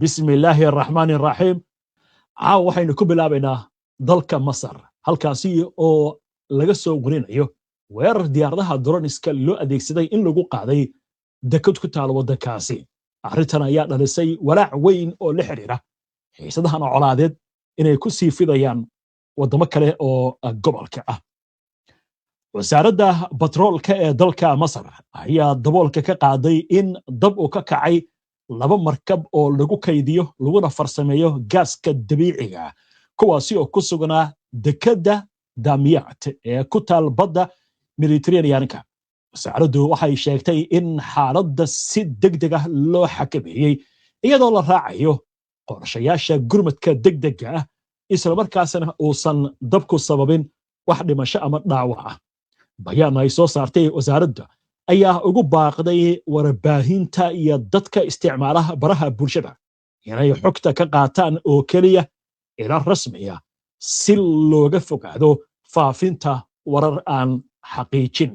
Bismi illaahi araxmaani araxiim. Caawa waxaynu ku bilaabaynaa dalka Masar, halkaasi oo laga soo warinayo weerar diyaaradaha droniska loo adeegsaday in lagu qaaday dekad ku taal waddankaasi. Arrintan ayaa dhalisay walaac weyn oo la xidhiira xiisadahan colaadeed inay ku sii fidayaan waddamo kale oo gobolka ah. Wasaaradda batroolka ee dalka Masar ayaa daboolka ka qaaday in dab uu ka kacay laba markab oo lagu kaydiyo laguna farsameeyo gaaska dabiiciga, kuwaasi oo ku sugnaa dekedda Damiyat ee ku taal badda Mediterraneanka. Wasaaraddu waxay sheegtay in xaaladda si degdeg ah loo xakameeyey, iyadoo la raacayo qorshayaasha gurmadka degdega ah, islamarkaasna uusan dabku sababin wax dhimasho ama dhaawac ah. Bayaan ay soo saartay wasaaradda ayaa ugu baaqday warbaahinta iyo dadka isticmaalaha baraha bulshada inay xogta ka qaataan oo keliya ila rasmiya, si looga fogaado faafinta warar aan xaqiijin.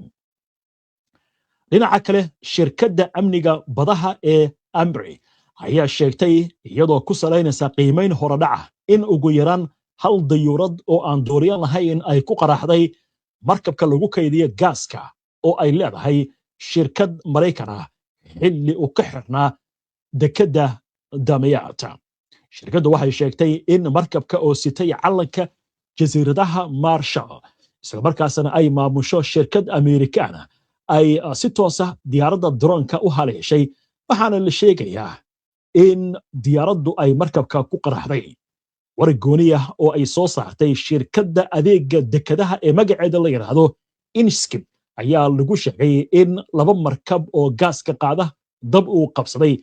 Dhinaca kale, shirkadda amniga badaha ee Ambrey ayaa sheegtay, iyadoo ku salaynaysa qiimayn horodhaca, in ugu yaraan hal dayuurad oo aan duuriyan lahayn ay ku qaraxday markabka lagu kaydiyo gaaska oo ay leedahay shirkad Maraykan ah, xilli uu ka xirnaa dekedda Damiyaata. Shirkaddu waxay sheegtay in markabka oo sitay calanka Jasiiradaha Marshall, islamarkaasna ay maamusho shirkad Amerikaana, ay si toosa diyaaradda droonka u haleeshay, waxaana la sheegayaa in diyaaraddu ay markabka ku qaraxday. War gooniya oo ay soo saartay shirkadda adeegga dekadaha ee magaceeda la yidhaahdo Inskip ayaa lagu sheegay in laba markab oo gaaska qaada dab uu qabsaday,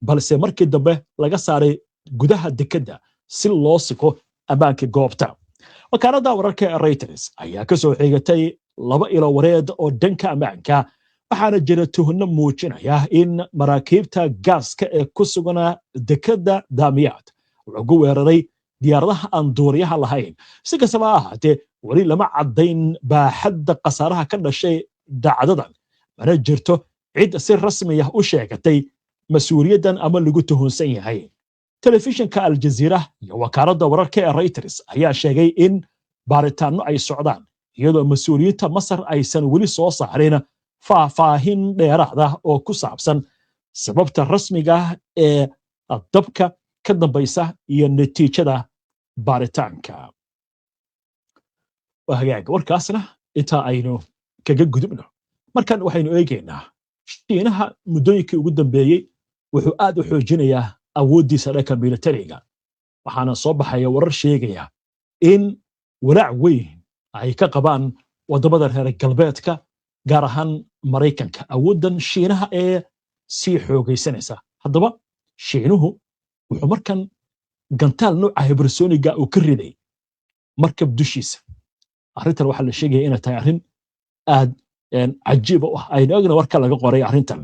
balse markii dambe laga saaray gudaha dekedda si loo siko ammaanka goobta. Wakaaladda wararka ee Reuters ayaa ka soo xigatay laba ilo wareed oo dhanka ammaanka, waxaana jira tuhno muujinaya in maraakiibta gaaska ee ku sugnaa dekedda Daamiyaad lagu weeraray diyaaradaha aan duuriyaha lahayn. Si kastaba ha ahaatee, weli lama caddayn baaxadda khasaaraha ka dhashay dhacdadan, mana jirto cid si rasmiya u sheegatay mas-uuliyaddan ama lagu tuhunsan yahay. Telefishinka Aljaziira iyo wakaaladda wararka ee Reuters ayaa sheegay in baaritaanno ay socdaan, iyadoo mas-uuliyiinta Masar aysan weli soo saarin faahfaahin dheeraada oo ku saabsan sababta rasmiga ah ee dabka ka dambaysa iyo natiijada baaritaanka. Waa hagaag, warkaasna intaa aynu kaga gudubno. Markan waxaynu eegaynaa Shiinaha. Muddooyinkii ugu dambeeyey wuxuu aad u xoojinayaa awooddiisa dhanka militariga, waxaana soo baxaya warar sheegaya in walaac weyn ay ka qabaan waddamada reer galbeedka, gaar ahaan Maraykanka, awooddan Shiinaha ee sii xoogaysanaysa. Haddaba, Shiinuhu wuxuu markan gantaal nooca hypersonic-ga uu ka riday markab dushiisa. Arrintan waxaa la sheegaya inay tahay arrin aad cajiib u ah. Aynu egna warka laga qoray arrintan.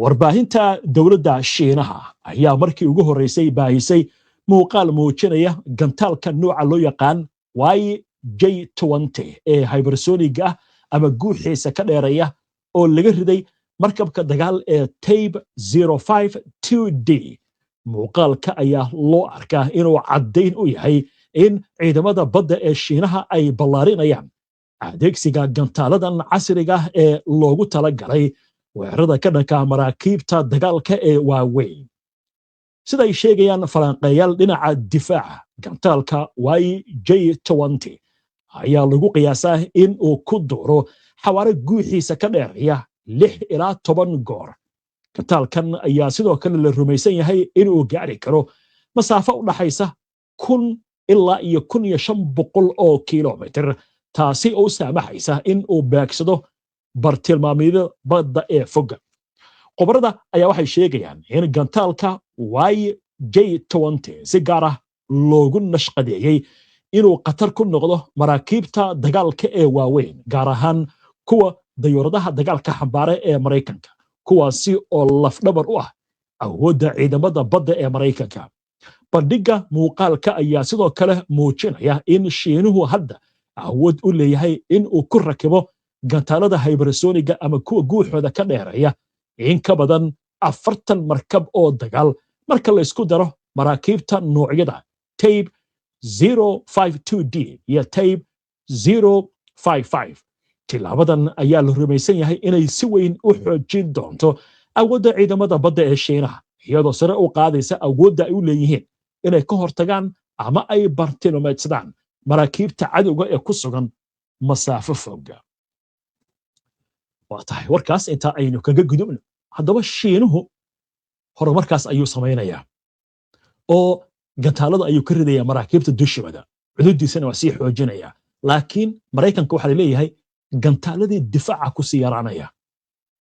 Warbaahinta dowladda Shiinaha ayaa markii ugu horreysay baahisay muuqaal muujinaya gantaalka nooca loo yaqaan YJ ee hypersonic-ga ah ama guuxiisa ka dheeraya oo laga riday markabka dagaal ee Type D. Muuqaalka ayaa loo arkaa inuu caddayn u yahay in ciidamada badda ee Shiinaha ay ballaarinayaan adeegsiga gantaaladan casriga ee loogu talagalay weerarada ka dhanka maraakiibta dagaalka ee waaweyn. Siday sheegayaan falanqeeyaal dhinaca difaaca, gantaalka YJ ayaa lagu qiyaasaa in uu ku duuro xawaare guuxiisa ka dheeraya 6 ilaa 10 goor. Gantaalkan ayaa sidoo kale la rumaysan yahay inuu gaari karo masaafo u dhaxaysa 1000 ilaa iyo 1500 oo kilomitir, taasi oo u saamaxaysa in uu beegsado bartilmaamyada badda ee foga. Khubarada ayaa waxay sheegayaan in gantaalka YJ si gaar ah loogu nashqadeeyey inuu khatar ku noqdo maraakiibta dagaalka ee waaweyn, gaar ahaan kuwa dayuuradaha dagaalka xambaare ee Maraykanka, kuwaasi oo lafdhabar u ah awoodda ciidamada badda ee Maraykanka. Bandhigga muuqaalka ayaa sidoo kale muujinaya in Shiinuhu hadda awood u leeyahay in uu ku rakibo gantaalada hypersonic-ga ama kuwa guuxooda ka dheereeya in ka badan 40 markab oo dagaal. Marka la isku daro maraakiibta noocyada Type 052D iyo Type 055, tilaabadan ayaa la rumaysan yahay inay si weyn u xoojin doonto awoodda ciidamada badda ee Shiinaha, iyadoo sare u qaadaysa awoodda ay u leeyihiin inay ka hortagaan ama ay bartilmaameedsadaan maraakiibta cadowga ee ku sugan masaafo fog. Waa tahay, warkaas intaa aynu kaga gudubno. Haddaba, Shiinuhu horumarkaas ayuu samaynayaa oo gantaalada ayuu ka ridayaa maraakiibta dushooda, cududiisana waa sii xoojinaya, laakiin Maraykanka waxaa laleeyahay gantaaladii difaaca ku sii yaraanaya.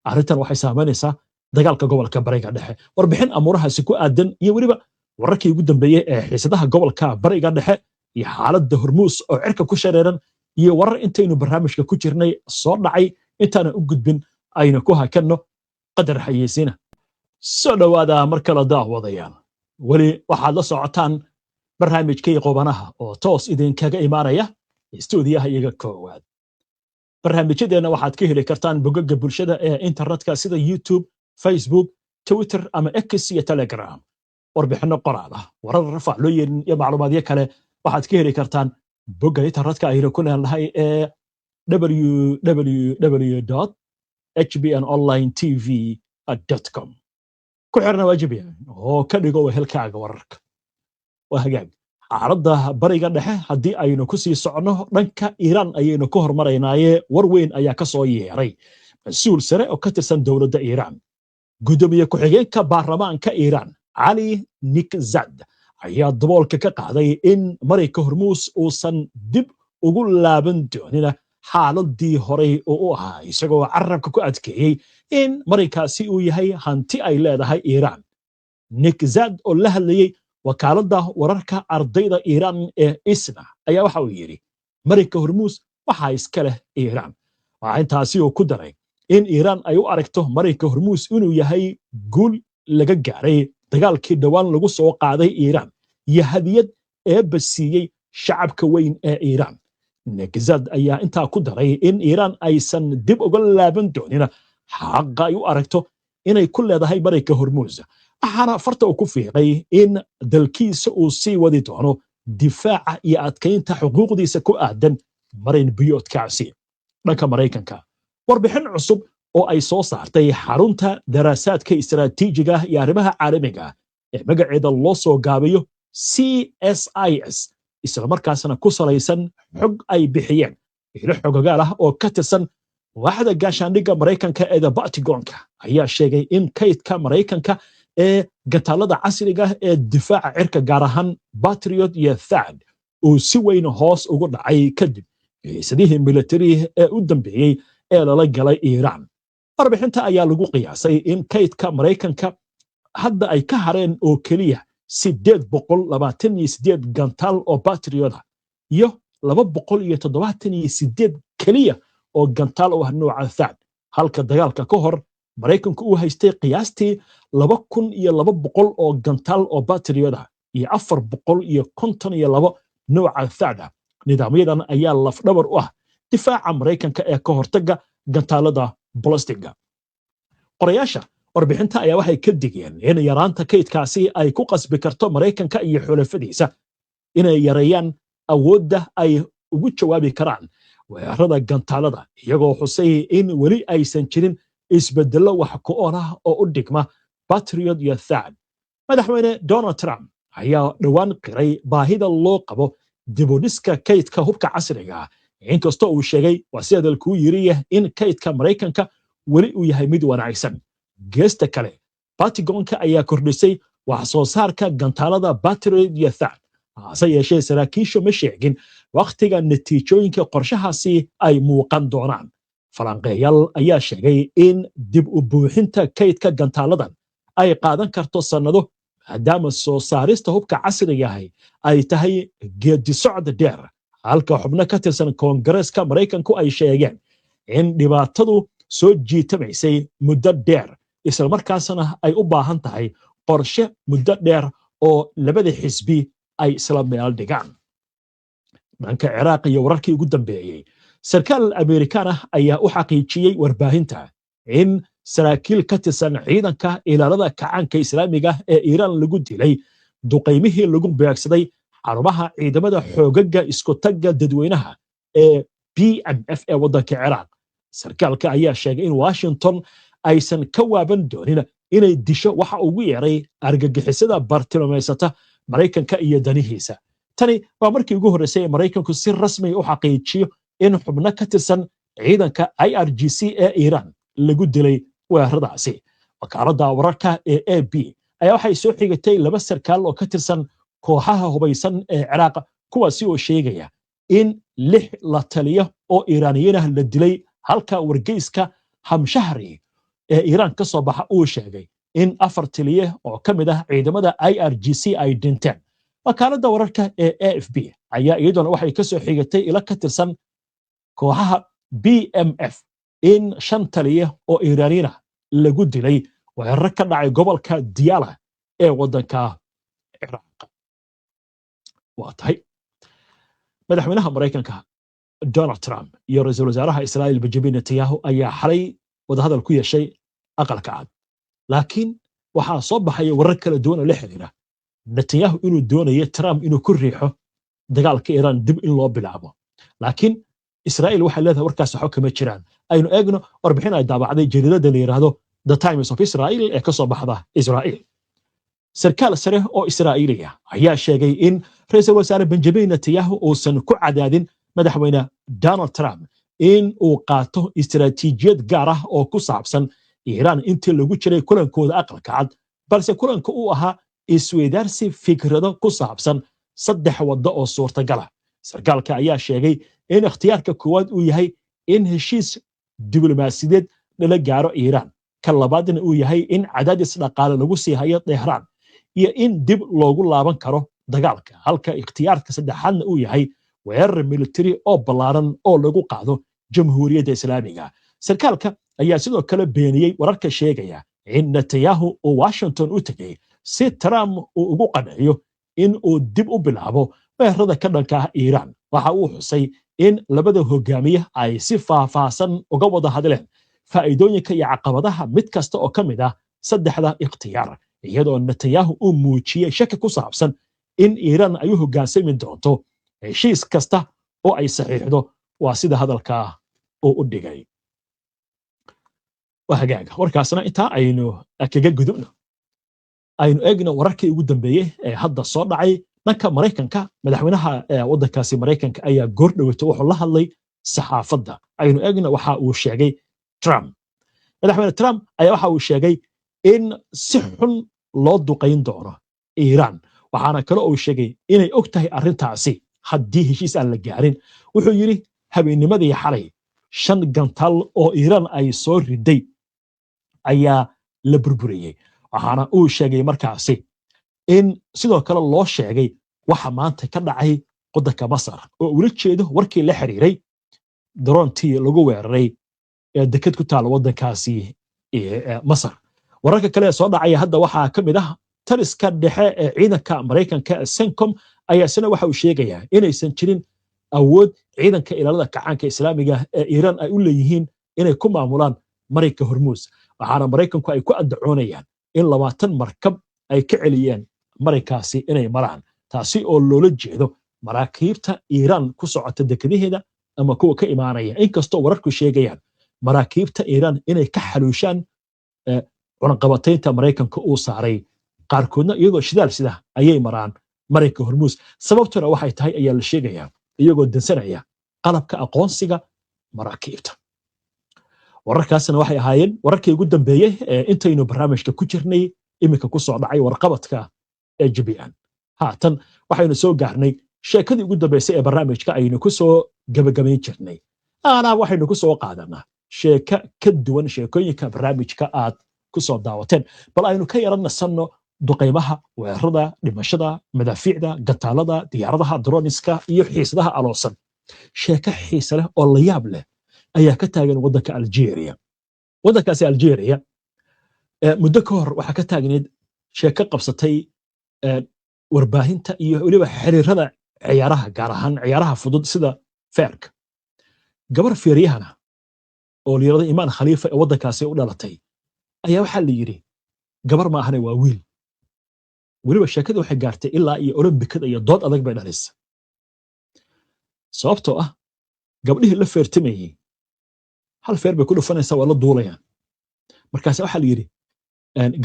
Arrintan waxay saamaynaysaa dagaalka gobolka Bariga Dhexe. Warbixin amuurahaasi ku aadan iyo weliba wararkii ugu dambeeyey ee xiisadaha gobolka Bariga Dhexe iyo xaaladda Hormuus oo cirka ku shareeran iyo warar intaynu barnaamijka ku jirnay soo dhacay, intaanan u gudbin, aynu ku hakanno qadar xayeysiina. Soo dhowaada mar kale, daawadayaal. Weli waxaad la socotaan barnaamijkii Qubanaha oo toos idinkaga imaanaya istuudiyaha iyaga koowaad. Barnaamijyadeenna waxaad ka heli kartaan bogagga bulshada ee internetka sida YouTube, Facebook, Twitter ama X iyo Telegram. Warbixinno qoraal ah, warar rafac loo yeelin iyo macluumaadyo kale waxaad ka heli kartaan bogga internetka aynu ku leenahay ee www.hbnonlinetv.com. Ku xirna waajibiya oo ka dhigo wehelkaaga wararka. Waa hagaag. Xaaladda Bariga Dhexe haddii aynu ku sii soconno, dhanka Iiraan ayaynu ku hormaraynaaye, war weyn ayaa ka soo yeeray mas-uul sare oo ka tirsan dowladda Iiraan. Guddoomiye ku-xigeenka baarlamaanka Iiraan, Cali Nikzad, ayaa daboolka ka qaaday in Marayka Hormuus uusan dib ugu laaban doonin xaaladii horay oo u ahaa, isagoo carabka ku adkeeyey in marinkaasi uu yahay hanti ay leedahay Iiraan. Nikzad oo la hadlayey wakaaladda wararka ardayda Iiraan ee ISNA ayaa waxa uu yidhi: "Marinka Hormuus waxaa iska leh Iiraan." Waxaa intaasi uu ku daray in Iiraan ay u aragto marinka Hormuus inuu yahay guul laga gaaray dagaalkii dhowaan lagu soo qaaday Iiraan iyo hadiyad Eebba siiyey shacabka weyn ee Iiraan. Nikzad ayaa intaa ku daray in Iiraan aysan dib uga laaban doonin xaqa ay u aragto inay ku leedahay marinka Hormuus, waxaana farta uu ku fiiqay in dalkiisa uu sii wadi doono difaaca iyo adkaynta xuquuqdiisa ku aadan marin biyoodkaasi. Dhanka Maraykanka, warbixin cusub oo ay soo saartay xarunta daraasaadka istaraatiijiga iyo arrimaha caalamiga ee magaceeda loo soo gaabiyo CSIS, islamarkaasna ku salaysan xog ay bixiyeen ilo xogogaal ah oo ka tirsan waaxda gaashaandhigga Maraykanka ee the Pentagonka, ayaa sheegay in kaydka Maraykanka ee gantaalada casriga ee difaaca cirka, gaar ahaan Patriot iyo THAAD, uu si weyn hoos ugu dhacay kadib xiisadihii militari ee u dambeeyey ee lala galay Iiraan. Warbixinta ayaa lagu qiyaasay in kaydka Maraykanka hadda ay ka hareen oo keliya 828 gantaal oo Patriot ah iyo 278 keliya oo gantaal u ah nooca THAAD, halka dagaalka ka hor Maraykanku uu haystay qiyaastii 2200 oo gantaal oo Patriot ah iyo 452 nooca THAAD ah. Nidaamyadan ayaa lafdhabar u ah difaaca Maraykanka ee ka hortagga gantaalada balastiga. Qorayaasha warbixinta ayaa waxay ka digeen in yaraanta kaydkaasi ay ku qasbi karto Maraykanka iyo xulafadiisa inay yareeyaan awoodda ay ugu jawaabi karaan weerarada gantaalada, iyagoo xusay in weli aysan jirin isbedello wax ku ool ah oo u dhigma Patriot iyo THAAD. Madaxweyne Donald Trump ayaa dhowaan qiray baahida loo qabo dibudhiska kaydka hubka casriga ah, inkastoo uu sheegay, waa si hadalkuu yiri, in kaydka Maraykanka weli uu yahay mid wanaagsan. Geesta kale, Pentagonka ayaa kordhisay wax soo saarka gantaalada Patriot iyo THAAD, hase yeeshee saraakiishu ma sheegin wakhtiga natiijooyinka qorshahaasi ay muuqan doonaan. Falanqeeyaal ayaa sheegay in dib u buuxinta kaydka gantaaladan ay qaadan karto sannado, maadaama soo saarista hubka casrigahay ay tahay geedi socod dheer, halka xubno ka tirsan Koongareeska Maraykanku ay sheegeen in dhibaatadu soo jiitamaysay muddo dheer, islamarkaasna ay u baahan tahay qorshe muddo dheer oo labada xisbi ay isla meel dhigaan. Dhanka Ciraaq iyo wararkii ugu dambeeyey, sarkaal Amerikaan ah ayaa u xaqiijiyey warbaahinta in Saraakiil ka tirsan Ciidanka Ilaalada Kacaanka Islaamiga ee Iiraan lagu dilay duqaymihii lagu beegsaday xarumaha ciidamada xoogaga iskutagga dadweynaha ee PMF ee waddanka Ciraaq. Sarkaalka ayaa sheegay in Washington aysan ka waaban doonin inay disho waxa ugu yeeray argagixisada bartilmaameedsata Maraykanka iyo danihiisa. Tani waa markii ugu horreysay ee Maraykanku si rasmi u xaqiijiyo in xubno ka tirsan ciidanka IRGC ee Iiraan lagu dilay weeraradaasi. Wakaaladda wararka ee AP ayaa waxay soo xigatay laba sarkaal oo ka tirsan kooxaha hubaysan ee Ciraaq, kuwaasi oo sheegaya in lix la taliyo oo Iiraaniyiin ah la dilay, halka wargeyska Hamshahri ee Iiraan ka soo baxa uu sheegay in afar taliye oo ka mid ah ciidamada IRGC ay dhinteen. Wakaaladda wararka ee AFP ayaa iyaduna waxay ka soo xigatay ilo ka tirsan kooxaha PMF in shan taliye oo Iiraaniyiin ah lagu dilay weeraro ka dhacay gobolka Diyala ee waddanka Ciraaq. Waa tahay, madaxweynaha Maraykanka Donald Trump iyo ra-iisul wasaaraha Israa'iil Benjamin Netanyahu ayaa xalay wadahadal ku yeeshay Aqalka Cad, laakiin waxaa soo baxaya warar kala duwan oo la xiriira Netanyahu inuu doonayo Trump inuu ku riixo dagaalka Iiraan dib in loo bilaabo, laakiin Israa'iil waxay leedahay warkaas waxba kama jiraan. Aynu eegno warbixin ay daabacday jariidada la yidhaahdo The Times of Israel ee ka soo baxda Israa'iil. Sarkaal sare oo Israa'iiliya ayaa sheegay in ra-iisul wasaare Benjamin Netanyahu uusan ku cadaadin madaxweyne Donald Trump in uu qaato istiraatiijiyad gaar ah oo ku saabsan Iiraan intii lagu jiray kulankooda Aqalka Cad, balse kulanka uu ahaa isweydaarsi fikrado ku saabsan saddex waddo oo suurtagala. Sarkaalka ayaa sheegay in ikhtiyaarka koowaad uu yahay in heshiis diblomaasiyadeed lala gaaro Iiraan, ka labaadna uu yahay in cadaadis dhaqaale lagu sii hayo Tehraan iyo in dib loogu laaban karo dagaalka, halka ikhtiyaarka saddexaadna uu yahay weerar militari oo ballaaran oo lagu qaado Jamhuuriyadda Islaamiga. Sarkaalka ayaa sidoo kale beeniyey wararka sheegaya in Netanyahu uu Washington u tegey si Trump uu ugu qanciyo in uu dib u bilaabo weerarada ka dhanka ah Iiraan. Waxa uu xusay in labada hogaamiye ay si faahfaahsan uga wada hadleen faa'iidooyinka iyo caqabadaha mid kasta oo ka mid ah saddexda ikhtiyaar, iyadoo Netanyahu uu muujiyey shaki ku saabsan in Iiraan ay u hoggaansami doonto heshiis kasta oo ay saxiixdo, waa sida hadalka uu u dhigay. Waa hagaaga, warkaasna intaa aynu kaga gudubno. Aynu eegno wararkii ugu dambeeyey ee hadda soo dhacay dhanka Maraykanka. Madaxweynaha waddankaasi Maraykanka ayaa goor dhoweyto wuxuu la hadlay saxaafadda. Aynu eegno waxa uu sheegay Trump. Madaxweyne Trump ayaa waxa uu sheegay in si xun loo duqayn doono Iiraan, waxaana kale uu sheegay inay og tahay arrintaasi haddii heshiis aan la gaarin. Wuxuu yidhi habeennimadii xalay shan gantaal oo Iiraan ay soo riday ayaa la burburiyey, waxaana uu sheegay markaasi in sidoo kale loo sheegay waxa maanta ka dhacay waddanka Masar, oo ula jeedo warkii la xiriiray daroontii lagu weeraray ee deked ku taala waddankaasi Masar. Wararka kale ee soo dhacaya hadda waxaa ka mid ah taliska dhexe ee ciidanka Maraykanka CENTCOM ayaa isna waxa uu sheegayaa inaysan jirin awood Ciidanka Ilaalada Kacaanka Islaamiga ee Iiraan ay u leeyihiin inay ku maamulaan Marinka Hormuus, waxaana Maraykanku ay ku andacoonayaan in 20 markab ay ka celiyeen marinkaasi inay maraan, taasi oo loola jeedo maraakiibta Iiraan ku socota dekadaheeda ama kuwa ka imaanaya, inkastoo wararku sheegayaan maraakiibta Iiraan inay ka xaluushaan cunaqabataynta Maraykanka uu saaray, qaarkoodna iyagoo shidaal sida ayay maraan marinka Hormuus. Sababtuna waxay tahay ayaa la sheegayaa iyagoo dansanaya qalabka aqoonsiga maraakiibta. Wararkaasna waxay ahaayeen wararkii ugu dambeeyey ee intaynu barnaamijka ku jirnay iminka ku soo dhacay warqabadka ee JBN. Haatan waxaynu soo gaarnay sheekadii ugu dambeysay ee barnaamijka aynu ku soo gebagabayn jirnay. Aanaa waxaynu ku soo qaadanaa sheeko ka duwan sheekooyinka barnaamijka aad ku soo daawateen. Bal aynu ka yara nasanno duqaymaha, weerarada, dhimashada, madaafiicda, gantaalada, diyaaradaha droniska iyo xiisadaha aloosan. Sheeko xiise leh oo la yaab leh ayaa ka taagan waddanka Algeria. Waddankaasi Algeria muddo ka hor waxaa ka taagneed sheeko qabsatay warbaahinta iyo weliba xiriirada ciyaaraha, gaar ahaan ciyaaraha fudud sida feerka. Gabar feeryahana oo la yirahdo Imaan Khaliifa ee waddankaasi u dhalatay. Ayaa waxaa la yidhi gabar ma ahane, waa wiil. Weliba sheekada waxay gaartay ilaa iyo Olombikada iyo dood adag bay dhalisa, sababtoo ah gabdhihii la feertamayey hal feer bay ku dhufanaysaa, waa la duulayaan. Markaase waxaa la yidhi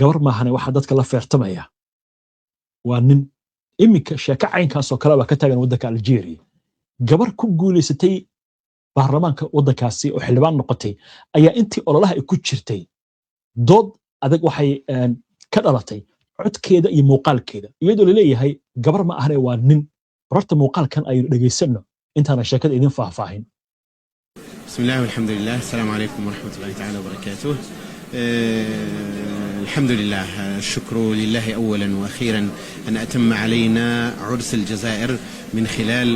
gabar maahane, waxaa dadka la feertamaya waa nin. Iminka sheeko caynkaasoo kale baa ka taagan waddanka Algeria. Gabar ku guulaysatay baarlamaanka waddankaasi oo xildhibaan noqotay ayaa intii ololaha ay ku jirtay dood adag waxay ka dhalatay codkeeda iyo muuqaalkeeda, iyadoo laleeyahay gabar ma ahane, waa nin. Horta muuqaalkan aynu dhegaysanno intaana sheekada idin faahfaahin. بسم الله والحمد لله، السلام عليكم ورحمة الله تعالى وبركاته. الحمد لله، الشكر لله أولا وأخيرا أن أتم علينا عرس الجزائر من خلال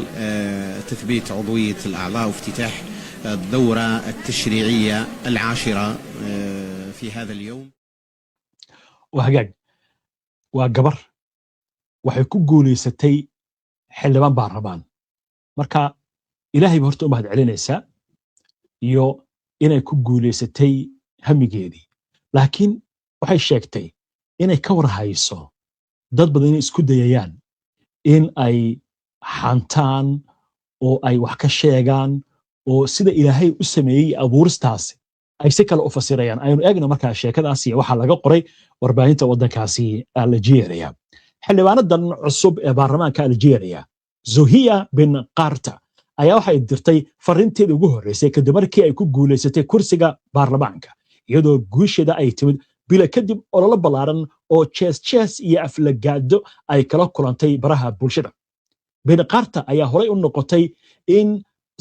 تثبيت عضوية الأعضاء وافتتاح الدورة التشريعية العاشرة في هذا اليوم. Waa hagaag. Waa gabar, waxay ku guulaysatay xildhibaan baarlamaan. Marka Ilaahay ba horta u mahad celinaysaa iyo inay ku guulaysatay hamigeedii, laakiin waxay sheegtay inay ka war hayso dad badan inay isku dayayaan in ay xantaan oo ay wax ka sheegaan oo sida Ilaahay u sameeyey abuuristaasi ay si kale u fasirayaan. Aynu eegno markaa sheekadaas iyo waxaa laga qoray warbaahinta waddankaasi Algeria. Xildhibaanadan cusub ee baarlamaanka Algeria, Zohiya Bin Karta, ayaa waxay dirtay fariinteeda ugu horreysay kadib markii ay ku guulaysatay kursiga baarlamaanka, iyadoo guusheeda ay timid bila kadib ololo ballaaran oo jees jees iyo aflagaado ay kala kulantay baraha bulshada. Bin Karta ayaa horay u noqotay in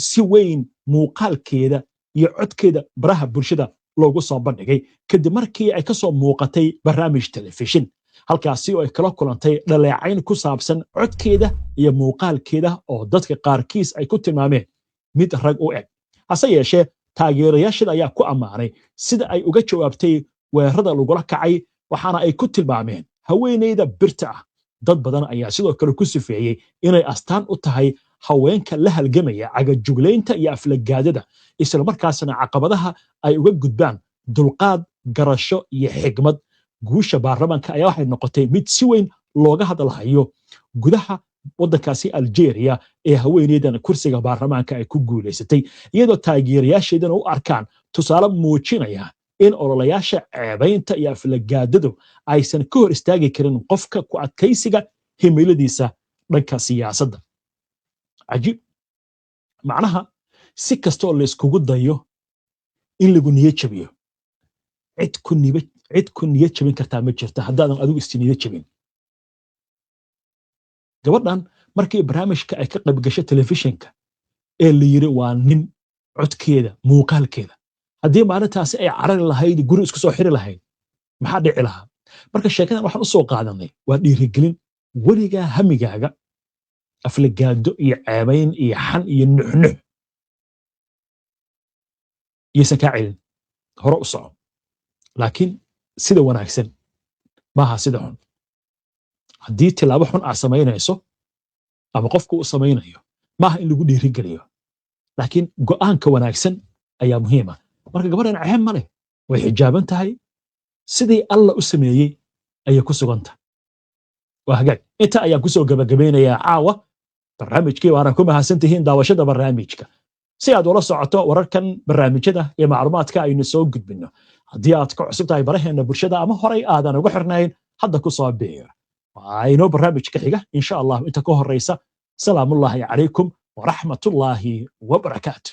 si weyn muuqaalkeeda iyo codkeeda baraha bulshada loogu soo bandhigay kadib markii ay ka soo muuqatay barnaamij telefishin, halkaasi oo ay kala kulantay dhaleecayn ku saabsan codkeeda iyo muuqaalkeeda oo dadka qaarkiis ay ku tilmaameen mid rag u eg. Hase yeeshee, taageerayaasheeda ayaa ku ammaanay sida ay uga jawaabtay weerarada lagula kacay, waxaana ay ku tilmaameen haweeneyda birta ah. Dad badan ayaa sidoo kale ku sifeeyey inay astaan u tahay haweenka la halgamaya cagajuglaynta iyo aflagaadada, islamarkaasna caqabadaha ay uga gudbaan dulqaad, garasho iyo xigmad. Guusha baarlamaanka ayaa waxay noqotay mid si weyn looga hadalhayo gudaha waddankaasi Algeria ee haweeneydan kursiga baarlamaanka ay ku guulaysatay, iyadoo taageerayaasheedana u arkaan tusaale muujinaya in ololayaasha ceebaynta iyo aflagaadadu aysan ka hor istaagi karin qofka ku adkaysiga himiladiisa dhanka siyaasadda. Cajiib. Macnaha, si kastoo layskugu dayo in lagu niyo jabiyo, cid ku niyo jabin kartaa ma jirta haddaadan adigu isniyo jabin. Gabadhan markii barnaamijka ay ka qayb gashay telefishinka ee la yiri waa nin, codkeeda, muuqaalkeeda, haddii maalintaasi ay carari lahayd, guri isku soo xiri lahayd, maxaa dhici lahaa? Marka sheekadan waxaan u soo qaadanay waa dhiirigelin. Weligaa hamigaaga aflagaado iyo ceebayn iyo xan iyo nuxnux yaysan kaa celin. Hore u soco, laakiin sida wanaagsan maaha sida xun. Haddii tilaabo xun aad samaynayso ama qofku uu samaynayo, maaha in lagu dhiirigeliyo, laakiin go'aanka wanaagsan ayaa muhiima. Marka gabadhan ceeb ma leh, way xijaaban tahay, sidii Alla u sameeyey ayay ku sugan tahay. Waa hagaag, inta ayaan kusoo gabagabeynayaa caawa barnaamijkii, waana ku mahadsan tihiin daawashada barnaamijka. Si aad ula socoto wararkan, barnaamijyada iyo macluumaadka aynu soo gudbinno, haddii aad ka cusub tahay baraheena bulshada ama horay aadan ugu xirnayn, hadda ku soo biir. Waa inoo barnaamijka xiga, insha Allah. Inta ka horeysa, salaamullaahi calaykum waraxmatullaahi wabarakaatu.